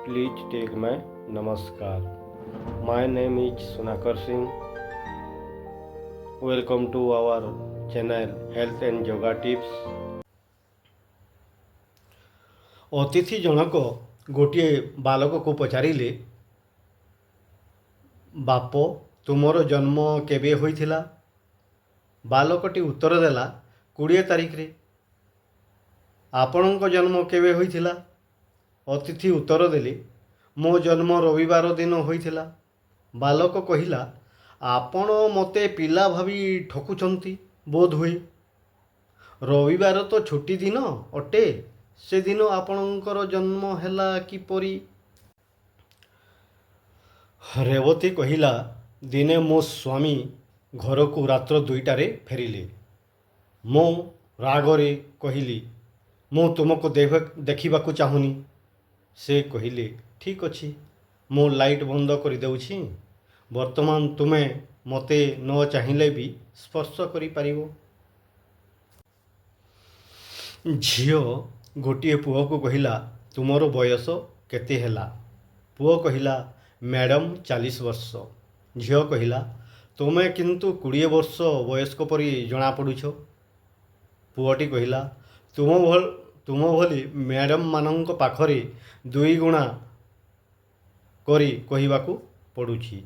Please take my namaskar. My name is Sunakar Singh. Welcome to our channel Health and Yoga Tips. ଅତିଥି ଜଣକ ଗୋଟିଏ ବାଲକକୁ ପଚାରିଲେ, "ବାପ, ତୁମର ଜନ୍ମ କେବେ ହୋଇଥିଲା?" ବାଲକଟି ଉତ୍ତର ଦେଲା, "20 ତାରିଖରେ।" "ଆପଣଙ୍କ ଜନ୍ମ କେବେ ହୋଇଥିଲା?" ଅତିଥି ଉତ୍ତର ଦେଲେ, "ମୋ ଜନ୍ମ ରବିବାର ଦିନ ହୋଇଥିଲା।" ବାଲକ କହିଲା, "ଆପଣ ମୋତେ ପିଲା ଭାବି ଠକୁଛନ୍ତି ବୋଧହୁଏ। ରବିବାର ତ ଛୁଟି ଦିନ ଅଟେ, ସେଦିନ ଆପଣଙ୍କର ଜନ୍ମ ହେଲା କିପରି?" ରେବତୀ କହିଲା, "ଦିନେ ମୋ ସ୍ୱାମୀ ଘରକୁ ରାତ୍ର 2ଟାରେ ଫେରିଲେ। ମୁଁ ରାଗରେ କହିଲି, 'ମୁଁ ତୁମକୁ ଦେଖିବାକୁ ଚାହୁଁନି।' ସେ କହିଲେ, 'ଠିକ୍ ଅଛି, ମୁଁ ଲାଇଟ୍ ବନ୍ଦ କରିଦେଉଛି। ବର୍ତ୍ତମାନ ତୁମେ ମୋତେ ନ ଚାହିଁଲେ ବି ସ୍ପର୍ଶ କରିପାରିବ।'" ଝିଅ ଗୋଟିଏ ପୁଅକୁ କହିଲା, "ତୁମର ବୟସ କେତେ ହେଲା?" ପୁଅ କହିଲା, "ମ୍ୟାଡ଼ମ୍, 40 ବର୍ଷ।" ଝିଅ କହିଲା, "ତୁମେ କିନ୍ତୁ 20 ବର୍ଷ ବୟସ୍କ ପରି ଜଣାପଡ଼ୁଛ।" ପୁଅଟି କହିଲା, "ତୁମ ଭଳି ମ୍ୟାଡ଼ମ୍ମାନଙ୍କ ପାଖରେ ଦୁଇଗୁଣା କରି କହିବାକୁ ପଡ଼ୁଛି।"